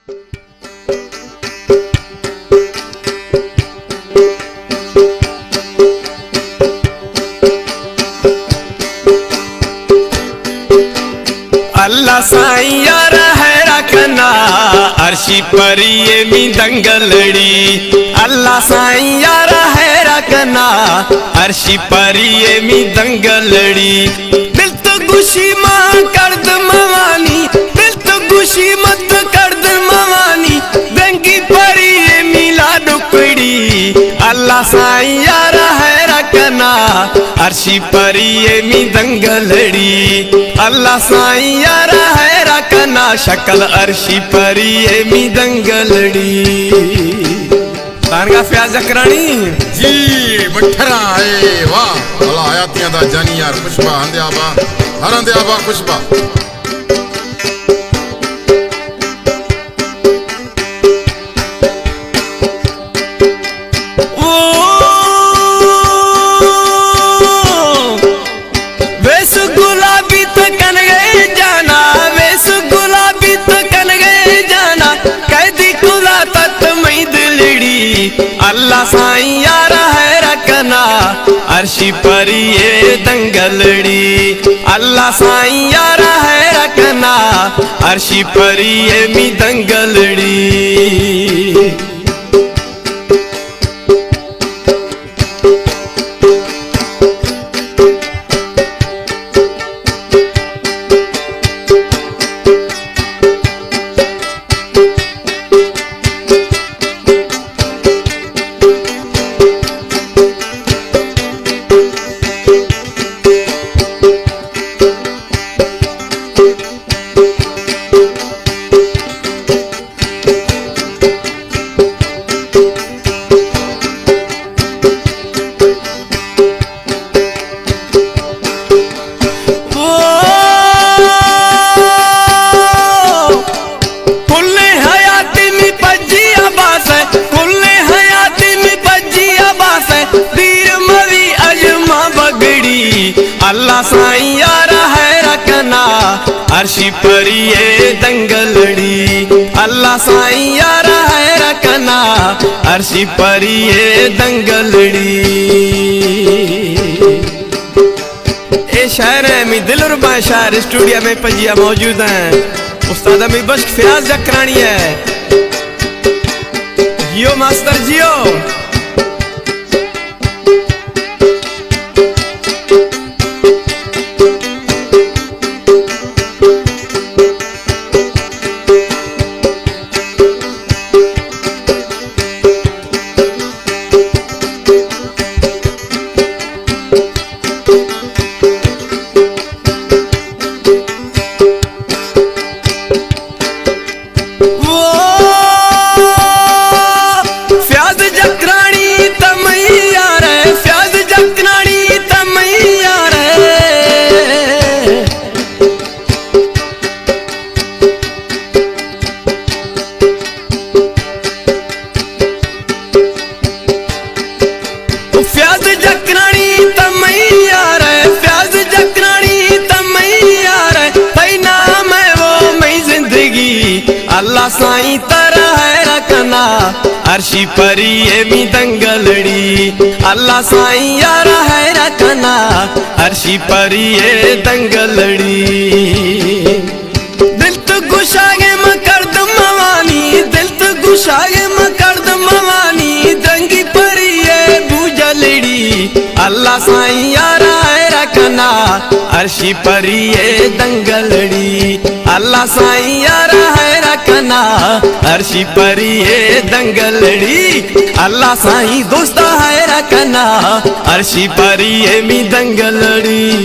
اللہ سائیں یار حیرا کنا، عرشی پری اے می دنگلڑی۔ اللہ سائیں یار حیرا کنا، عرشی پری اے می دنگلڑی۔ دل تو گوشی ما کرد موانی، دل تو گوشی مت کرد موانی، دنگی پری اے می لا ڈکڑی۔ اللہ سائیں یار حیرا کنا، عرشی پری اے می دنگلڑی۔ اللہ سائیں یار حیرا کنا، شکل عرشی پری اے می دنگلڑی۔ تانگا فیاض جکرانی۔ جی، مٹھرا اے واہ۔ بھلا حیاتیاں دا جانی یار خوشبا، ہندے آبا، ہر ہندے آبا خوشبا۔ او ویس گلابی تکن گئے جانا، ویس گلابی تکن گئے جانا، قیدی کلا تت مئی دلڑی۔ اللہ سائیں یار حیرا کنا، عرشی پری اے دنگلڑی۔ اللہ سائیں یار حیرا کنا، عرشی پری اے می دنگلڑی۔ کل حیاتی می پجی عباس، کل حیاتی می پجی عباس، دیر موی اجما بگڑی۔ اللہ سائیں یار حیرا کنا، عرشی پری اے دنگلڑی۔ اللہ سائیں یار حیرا کنا، عرشی پری اے دنگلڑی۔ اے شاعر می دلربا شاعر اسٹوڈیو می پجیا موجود ایں۔ استاد می بشک فیاض جکرانی اے۔ جیو ماسٹر جیو۔ او فیاض جکرانی تمئی یار اے، فیاض جکرانی تمئی یار اے۔ فیاض جکرانی تمئی یار اے، فیاض جکرانی تمئی یار اے، تئی نام اے او مئی زندگی۔ اللہ سائیں ترا حیرا کنا، عرشی پری اے می دنگلڑی۔ اللہ سائیں یار حیرا کنا، عرشی پری اے دنگلڑی۔ دل تو گشاگے مکرد موانی، دل تو گشاگے مکرد موانی، دنگی پری اے بوجلڑی۔ اللہ سائیں یار حیرا کنا، عرشی پری اے دنگلڑی۔ اللہ سائیں یار حیرا کنا، عرشی پری اے دنگلڑی۔ اللہ سائیں دوستا حیرا کنا، عرشی پری اے می دنگلڑی۔